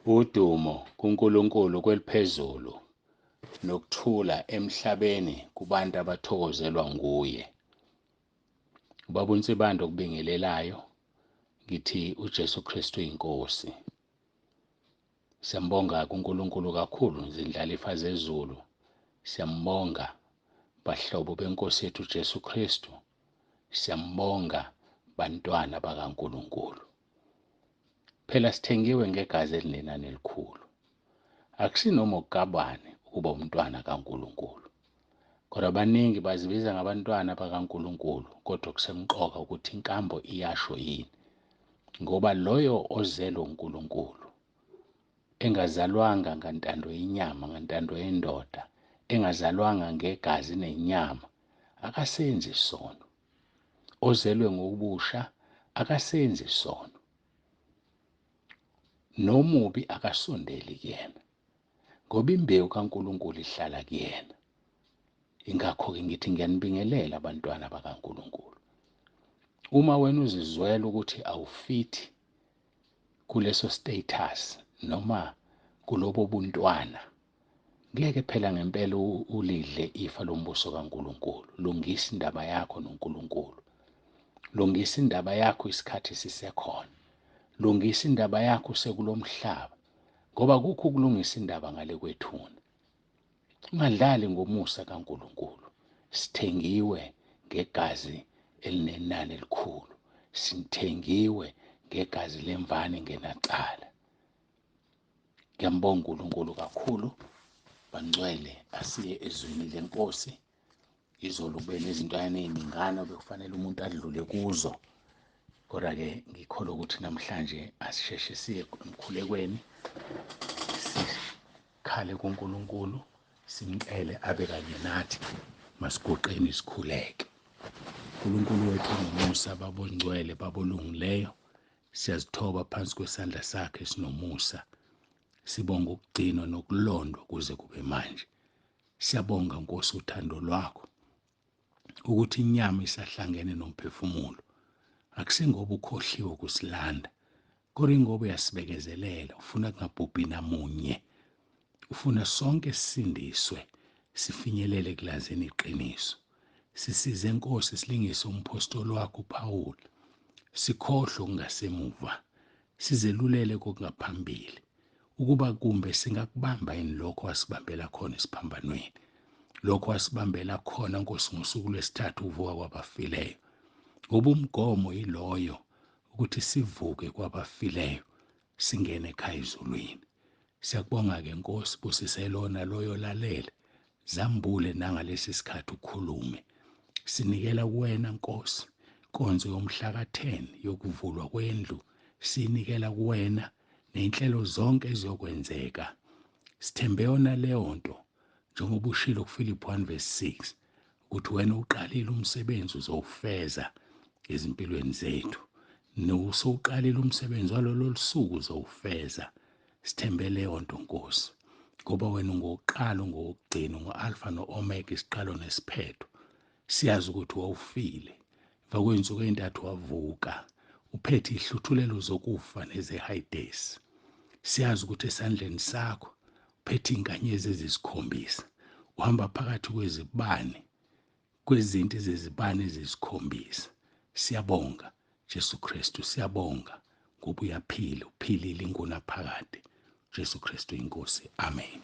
Udumo kuNkulunkulu kweliphezulu nokuthula emhlabeni kubantu abathokozelwa nguye. Ubaba uNsibande okubingelelayo, ngithi uJesu Kristu inkosi. Siyambonga kuNkulunkulu kakhulu izindlalifa zezulu. Siyambonga bahlobo benkosi yethu uJesu Kristu. Siyambonga bantwana bakaNkulunkulu. Phela sithengiwe ngegazi elinenani elikhulu. Akusinoma ukukabani ukuba umntwana kaNkulunkulu. Kodwa abaningi bazibiza ngabantwana bakaNkulunkulu, kodwa kusemqoka ukuthi inkambo iyasho yini. Ngoba loyo ozelwe uNkulunkulu engazalwanga ngantando yenyama, ngantando yendoda, engazalwanga ngegazi nenyama, akasenzi isono. Ozelwe ngobusha akasenzi isono. Nomubi akasondeli kuyena, ngoba imbewu kaNkulunkulu ihlala kuyena. Ingakho-ke ngithi ngiyanibingelela abantwana bakaNkulunkulu. Uma wena uzizwela ukuthi awufithi kuleso status noma kulobo buntwana, ngeke phela ngempela ulidle ifa lombuso kaNkulunkulu. Lungisa indaba yakho noNkulunkulu. Lungisa indaba yakho isikhathi sisekhona. Lungisa indaba yakho sekulomhlaba, ngoba kukho ukulungisa indaba ngale kwethuna. Ungadlali ngomusa kaNkulunkulu. Sithengiwe ngegazi elinenani elikhulu. Sithengiwe ngegazi lemvana engenacala. Ngiyambonga uNkulunkulu kakhulu. Bangcwele, asiye ezwini lenkosi. Izolo kube nezintwana ey'ningana bekufanele umuntu adlule kuzo. Kodwa-ke ngikholwa ukuthi namhlanje asisheshe siye emkhulekweni, sikhale kuNkulunkulu, simcele abe kanye nathi. Masiguqeni sikhuleke. uNkulunkulu wethu onomusa, Baba ongcwele, Baba olungileyo, siyazithoba phansi kwesandla sakhe sinomusa. Sibonga ukugcinwa nokulondwa kuze kube manje. Siyabonga Nkosi uthando lwakho, ukuthi inyama isahlangene nomphefumulo. Akusingoba ukhohliwe ukusilanda, kodwa ingoba uyasibekezelela, ufuna kungabhubhi namunye. Ufuna sonke sisindiswe, sifinyelele kulazini iqiniso. Sisize Nkosi, silingise umpostoli wakho uPaul. Sikhohlwe okungasemuva, sizelulele kokungaphambili, ukuba kumbe singakubamba yini lokho wasibambela khona esiphambanweni. Lokho wasibambela khona Nkosi ngosuku lwesithathu uvuka kwabafileyo. Ngoba umgomo yiloyo, ukuthi sivuke kwabafileyo, singene ekhaya ezulwini. Siyakubonga-ke Nkosi, busise lona loyo lalele, zambule nangalesi sikhathi ukhulume. Sinikela kuwena Nkosi inkonzo yomhla ka-10 yokuvulwa kwendlu, siyinikela kuwena ney'nhlelo zonke eziyokwenzeka. Sithembe yona leyo nto, njengoba ushilo kuFilipi 1 verse 6 ukuthi wena uqalile umsebenzi uzowufeza ezimpilweni zethu. Nowusuqalile umsebenzi walolo lusuku uzowufeza. Sithembe leyo nto Nkosi, ngoba wena ungowokuqala, ungowokugcina, ungu-Alfa no-Omega, isiqalo nesiphetho. Siyazi ukuthi wawufile, emva kwey'nsuku ey'ntathu wavuka, uphethe iy'hluthulelo zokufa nezeHayidesi. Siyazi ukuthi esandleni sakho uphethe iy'nkanyezi eziyisikhombisa, uhamba phakathi kwezibane, kwezinti zezibane eziyisikhombisa. Siyabonga Jesu Kristu, siyabonga ngoba uyaphila, uphilile ingunaphakade. Jesu Kristu inkosi. Amen.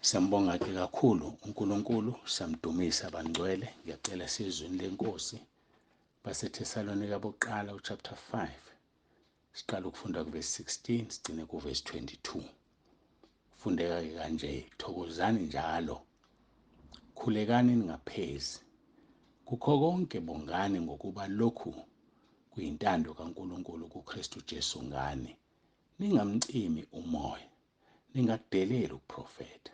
Siyambonga ke kakhulu uNkulunkulu, siyamdumisa bangcwele. Ngiyacela sizwini lenkosi baseThesalonika bokuqala uchapter 5, siqala ukufunda kuverse 16 sigcine kuverse 22. Fundeka ke kanje: thokozani njalo, khulekani ningaphezi, kukho konke bongani, ngokuba lokhu kuyintando kaNkulunkulu kuKristu Jesu ngani. Ningamcimi umoya, ningakudeleli ukuprofetha.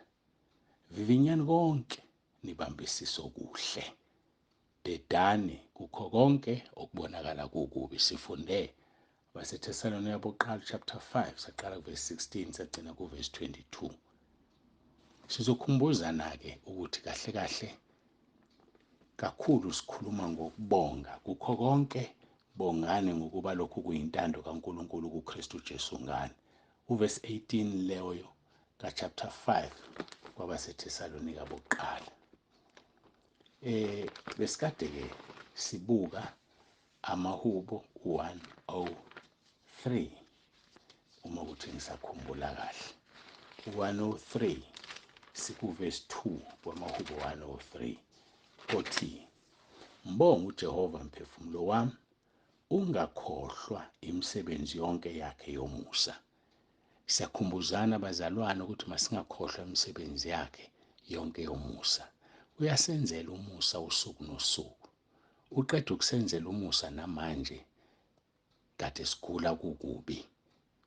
Vivinyani konke, nibambisise okuhle. Dedani kukho konke okubonakala kukubi. Sifunde abaseThesalonika bokuqala chapter 5, saqala kuverse 16 sagcina kuverse 22. Sizokhumbuzana-ke ukuthi kahle kahle kakhulu sikhuluma ngokubonga kukho konke Bongani ngokuba lokhu kuyintando kaNkulunkulu kuKristu Jesu ngani. Uvesi 18 leyo ka-chapter 5 kwabaseThesalonika bokuqala. Besikade ke sibuka amahubo 103, uma ukuthi ngisakhumbula kahle. 103 sikuvesi 2 kwamahubo 103 othi, mbonga uJehova mphefumulo wami, ungakhohlwa imisebenzi yonke yakhe yomusa. Siyakhumbuzana bazalwane ukuthi masingakhohlwa imisebenzi yakhe yonke yomusa. Uyasenzela umusa usuku nosuku. Uqeda ukusenzela umusa namanje kade sigula kukubi.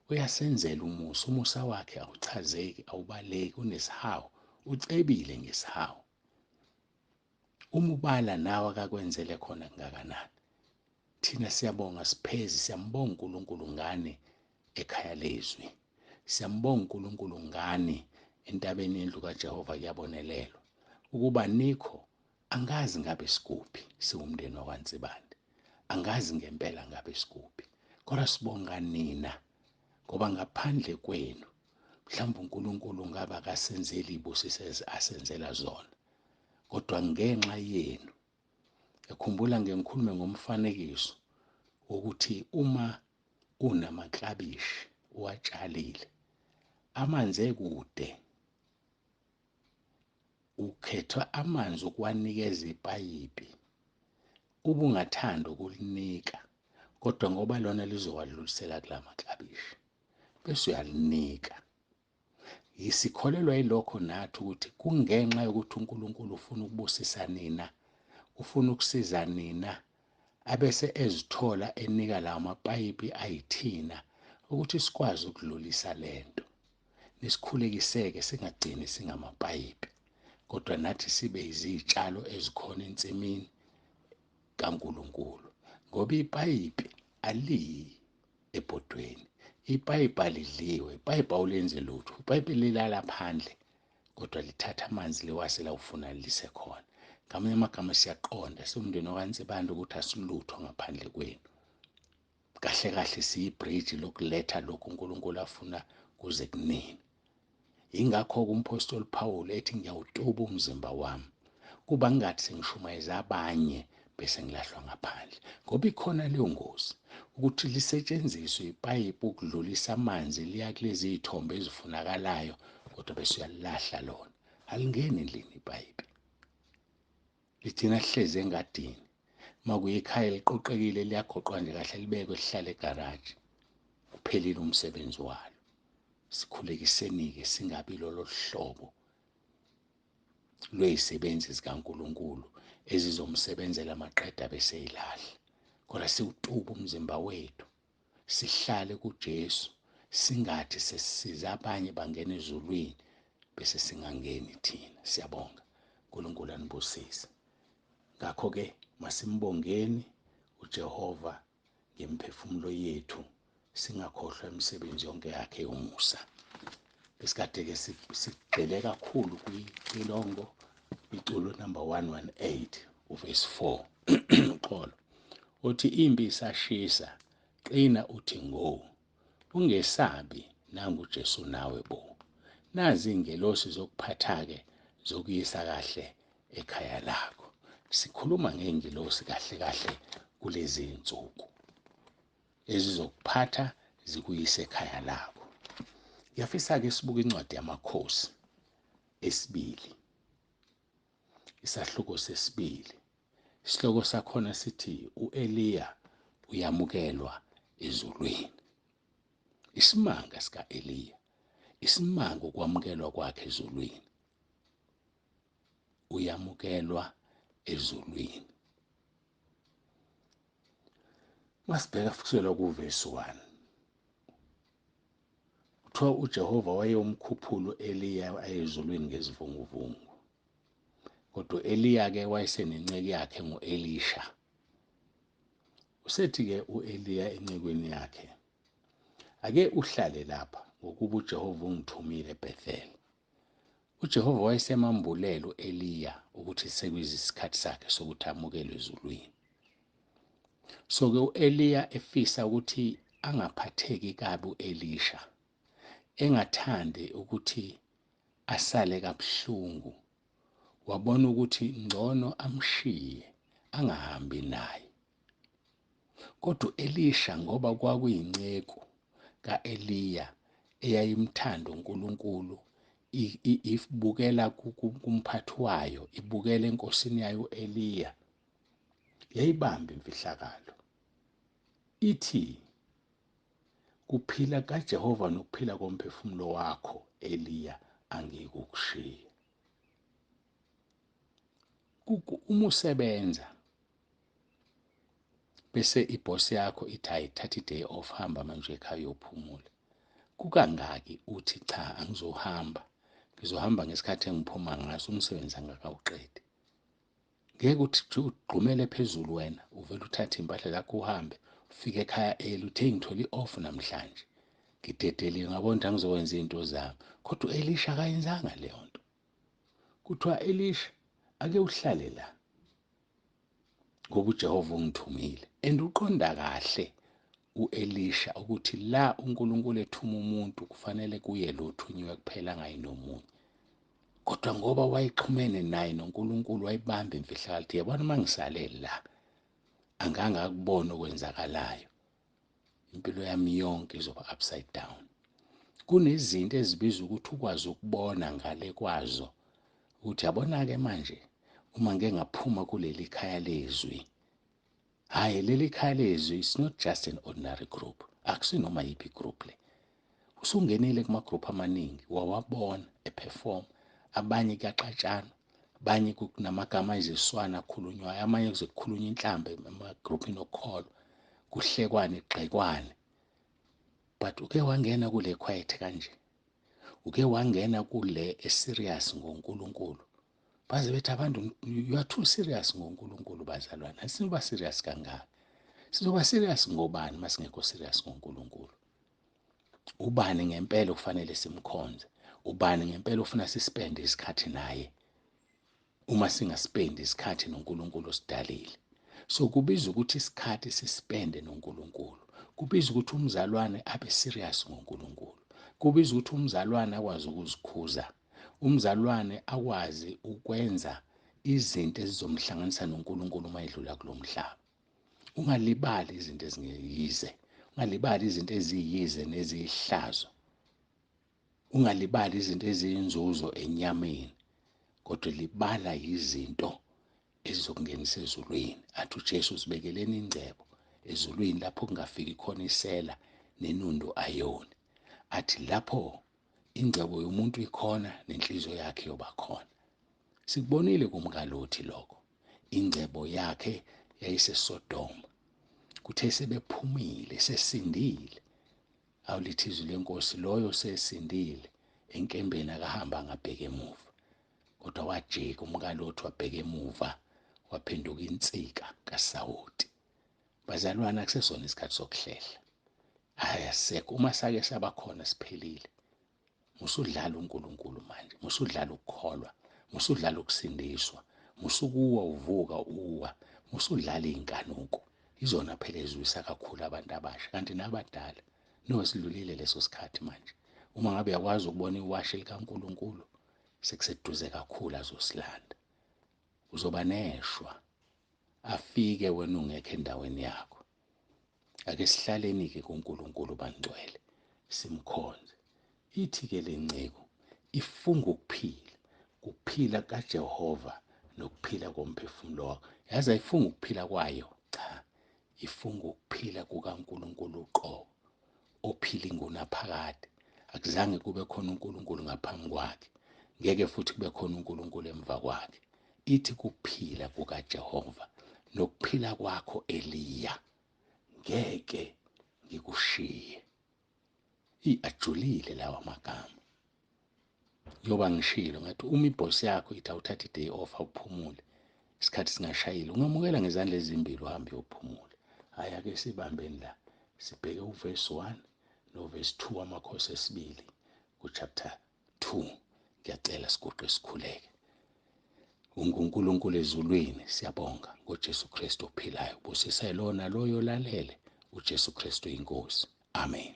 Uyasenzela umusa, umusa wakhe awuchazeki, awubaleki, unesihawu, ucebile ngesihawu. Uma ubala nawe akakwenzele khona kungakanani. Thina siyabonga siphezi, siyambonga uNkulunkulu ngani ekhaya lezwi. Siyambonga uNkulunkulu ngani entabeni yendlu kaJehova kuyabonelelwa. Ukuba nikho angazi ngabe sikuphi siwumndeni wakwaNsibande. Angazi ngempela ngabe sikuphi. Kodwa sibonga nina ngoba ngaphandle kwenu mhlawumbe uNkulunkulu ngabe akasenzeli izibusiso asenzela zona. Kodwa ngenxa yenu, ekhumbula ngeke ngikhulume ngomfanekiso wokuthi uma unamaklabishi uwatshalile, amanzi ekude, ukhethwa amanzi ukuwanikeza ipayipi, ubungathanda ukulinika, kodwa ngoba lona lizowadlulisela kula maklabishi, bese uyalinika. Sikholelwa yilokho nathi ukuthi kungenxa yokuthi uNkulunkulu ufuna ukubusisa nina, ufuna ukusiza nina, abese ezithola enika lawo mapayipi ayithina ukuthi sikwazi ukudlulisa lento. Nisikhulekiseke singagcini singamapayipi, kodwa nathi sibe izitshalo ezikhona ensimini kaNkulunkulu, ngoba ipayipi aliyi ebhodweni, ipayipi alidliwe, ipayipi awulenzi lutho, ipayipi lilala phandle, kodwa lithatha amanzi liwase la ufuna lise khona. Ngamanye amagama siyaqonda siwumndeni wakwaNsibande ukuthi asilutho ngaphandle kwenu. Kahle kahle siyibridge lokuletha lokhu uNkulunkulu afuna kuze kunini. Yingakho-ke umphostoli Paul ethi ngiyawutuba umzimba wami, kuba ngingathi sengishumayeza abanye bese ngilahlwa ngaphandle, ngoba ikhona leyo ngozi ukuthi lisetshenziswe ipayipi ukudlulisa amanzi liya kulezi zithombe ezifunakalayo, kodwa bese uyalilahla lona. Alingeni endlini ipayipi, ligcina lihlezi engadini. Uma kuyikhaya liqoqekile liyagoqwa nje kahle libekwe lihlale egaraji, kuphelile umsebenzi walo. Sikhulekiseni-ke singabi lolo hlobo lwezisebenzi zikaNkulunkulu ezizomsebenzela maqeda bese yilahla, kodwa siwutuba umzimba wethu, sihlale kuJesu, singathi sesisiza abanye bangena ezulwini bese singangeni thina. Siyabonga, uNkulunkulu anibusise. Ngakho-ke masimbongeni uJehova ngemphefumulo yethu, singakhohlwa imisebenzi yonke yakhe yomusa. Besikade-ke sigxile kakhulu kwicilongo, iculo number 118 uvesi 4 uxolo, uthi impi isashisa, qina uthi ngo, ungesabi, nangu uJesu nawe bo. Nazi ingelosi zokuphatha-ke zokuyisa kahle ekhaya lakho. Sikhuluma ngey'ngelosi kahle kahle kulezi zinsuku ezizokuphatha zikuyise ekhaya lakho. Ngiyafisa-ke sibuke incwadi yaMakhosi esibili, isahluko sesibili. Isihloko sakhona sithi u-Eliya uyamukelwa ezulwini. Isimanga sika-Eliya, isimanga ukwamukelwa kwakhe ezulwini. Uyamukelwa ezulwini. Masibheka kusukela kuvesi 1. Kuthiwa uJehova wayewumkhuphula u-Eliya ayezulwini ngezivunguvungu. Kodwa u-Eliya-ke wayesenenceku yakhe ngu-Elisha. Usethi-ke u-Eliya encekweni yakhe, ake uhlale lapha ngokuba uJehova ungithumile eBethel. UJehova wayesemambulela u-Eliya ukuthi sekuyisikhathi sakhe sokuthi amukelwe ezulwini. So-ke u-Eliya efisa ukuthi angaphatheki kabi u-Elisha, engathandi ukuthi asale kabuhlungu, wabona ukuthi ngcono amshiye angahambi naye. Kodwa u-Elisha ngoba kwakuyinceku ka-Eliya eyayimthanda uNkulunkulu, ibukela kumphathi wayo, ibukela enkosini yayo u-Eliya, yayibamba imfihlakalo. Ithi kuphila kaJehova nokuphila komphefumulo wakho Eliya angikukushiya. Uma usebenza bese iboss yakho ithi hayi thatha i-day off, hamba manje ekhaya uyophumula, kukangaki uthi cha angizohamba, ngizohamba ngesikhathi engiphuma ngaso, umsebenzi angakawuqedi. Ngeke uthi ugxumele phezulu wena, uvele uthathe impahla zakho uhambe, ufike ekhaya early uthe ngithole i-off namhlanje, ngidedeliwe ngabona ukuthi angizokwenza izinto zami. Kodwa u-Elisha akayenzanga leyo nto. Kuthiwa Elisha ake uhlale la ngoba uJehova ungithumile. And uqonda kahle uElisha ukuthi la uNkulunkulu ethuma umuntu kufanele kuye lo othunyiwe kuphela angayi nomunye. Kodwa ngoba wayexhumene naye noNkulunkulu wayibamba imfihlakalo ukuthi yabona uma ngisale la angangakubona okwenzakalayo, impilo yami yonke izoba upside down. Kunezinto ezibiza ukuthi ukwazi ukubona ngale kwazo ukuthi yabona-ke manje uma ngike ngaphuma kuleli khaya lezwi, hhayi leli khaya lezwi it's not just an ordinary group, akusinoma yiphi group le. Usungenile kuma-group amaningi wawabona eperform, abanye kuyaxatshanwa, abanye kunamagama ayiziswana akhulunywayo, amanye kuze kukhulunywa inhlamba emagroupini okukholwa, kuhlekwane kugxekwane. But uke wangena kule quiet kanje, uke wangena kule eserious ngoNkulunkulu, baze bethi abantu you are too serious ngoNkulunkulu. Bazalwane, asizoba serious kangaka, sizoba serious ngobani uma singekho serious ngoNkulunkulu? Ubani ngempela okufanele simkhonze? Ubani ngempela ofuna sispende isikhathi naye uma singaspendi isikhathi noNkulunkulu osidalile? So kubiza ukuthi isikhathi sispende noNkulunkulu, kubiza ukuthi umzalwane abe serious ngoNkulunkulu, kubiza ukuthi umzalwane akwazi ukuzikhuza, umzalwane akwazi ukwenza izinto ezizomhlanganisa noNkulunkulu uma edlula kulomhlaba. Ungalibali izinto ezingeyize, ungalibali izinto eziyize neziyihlazo, ungalibali izinto eziyinzuzo enyameni, kodwa libala izinto ezizokungenisa ezulwini. Athi uJesu sibekeleni ingcebo ezulwini lapho kungafiki khona isela nenundu ayoni. Athi lapho ingcebo yomuntu ikhona nenhliziyo yakhe yoba khona. Sikubonile kumkaLothi lokho, ingcebo yakhe yayiseSodoma. Kuthe sebephumile sesindile, awulithi izwi lenkosi, loyo sesindile enkembeni akahamba angabheka emuva, kodwa wajika umkaLothi wabheka emuva, waphenduka insika kaSawoti. Bazalwane, akusesona isikhathi sokuhlehla, hhayi asisekho. Uma sake saba khona siphelile. Musudlala uNkulunkulu manje, musudlala ukukholwa, musudlala ukusindiswa, musukuwa uvuka uwa, musudlala iy'nkanuko. Izona phela ezwisa kakhulu abantu abasha kanti nabadala. No, sidlulile leso sikhathi manje. Uma ngabe uyakwazi ukubona iwashi likaNkulunkulu sekuseduze kakhulu azosilanda. Uzoba neshwa afike wena ungekho endaweni yakho. Ake sihlaleni-ke kuNkulunkulu bangcwele, simkhonze. Ithi-ke le nceku ifunga ukuphila, kuphila kaJehova nokuphila komphefumulo wakho. Yazi ayifunga ukuphila kwayo, cha, ifunga ukuphila kukaNkulunkulu uqobo ophila ingunaphakade. Akuzange kube khona uNkulunkulu ngaphambi kwakhe, ngeke futhi kube khona uNkulunkulu emva kwakhe. Ithi kuphila kukaJehova nokuphila kwakho Eliya, ngeke ngikushiye. Ajulile lawa magama. Njengoba ngishilo ngathi uma ibhosi yakho ithi awuthathe i-day off awuphumule, isikhathi singashayile, ungamukela ngezandla ezimbili uhambe uyophumula. Hhayi, ake sibambeni la, sibheke uverse 1 noverse 2 waMakhosi esibili kuchapter 2. Ngiyacela siguqe sikhuleke. UnguNkulunkulu ezulwini, siyabonga ngoJesu Kristu ophilayo. Busisa lona loyo lalele uJesu Kristu inkosi. Amen.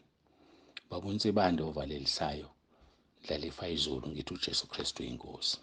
Baba uNsibande ovalelisayo, Ndlalifa izulu, ngithi uJesu Kristu inkosi.